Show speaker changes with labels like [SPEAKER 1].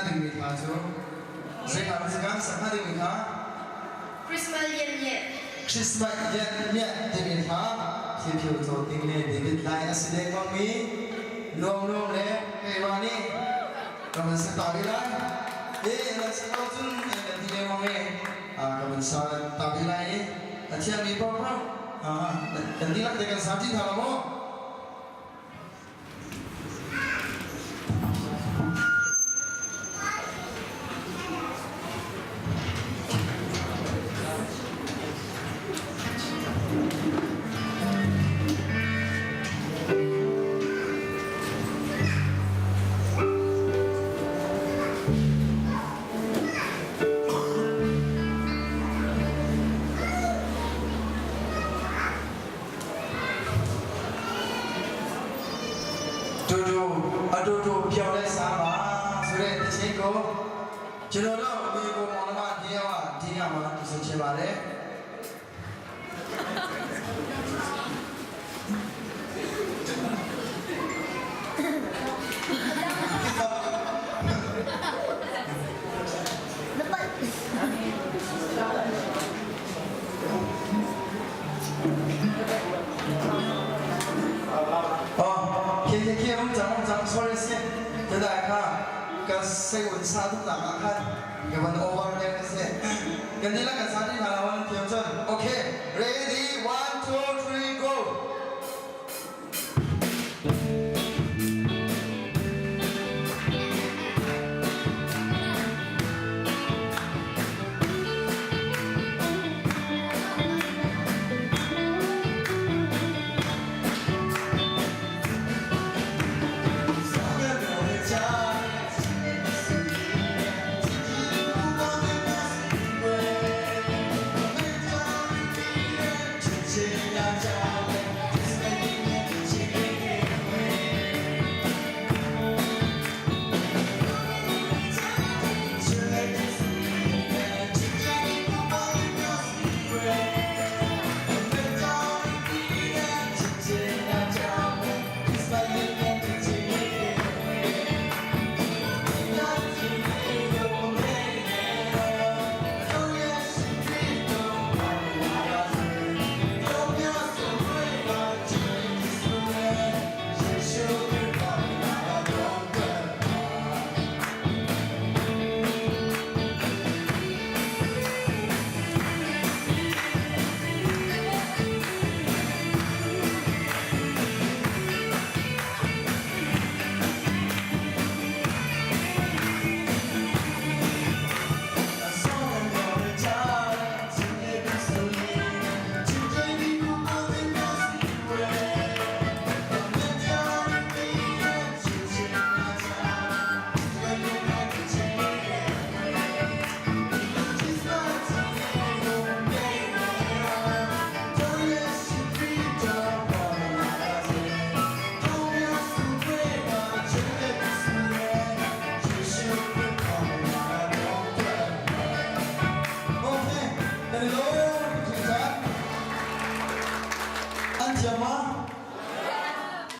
[SPEAKER 1] dingmi hla cu zei hla na kan sak hnga dingmi hla?
[SPEAKER 2] Christmas Yen Yen.
[SPEAKER 1] Christmas Yen Yen timi hla Phyu Phyu Caw Ting le David Lai a si dengmang mi Nuam Nuam le Keimah nih ka van sak ta rih lai. E nan sak lo cun nan ti lengmang e ka van sa ta rih lai i a thiammi paohpaoh kan dihlak te kan sa ṭi hna lo maw? Tutu atutu phio le sama sure ti che ko chilo lo mi ko mo ma ti wa ti nga ma tu se che ba le. Oh, khi khi khi um cang um cang sorry si. Te dai kha ka sei un sa tuk nak ah khan ka van over deuh a si. Kan dihlak kan sa dih hna lo an thiam cun. Okay, ready, one, two, three, go.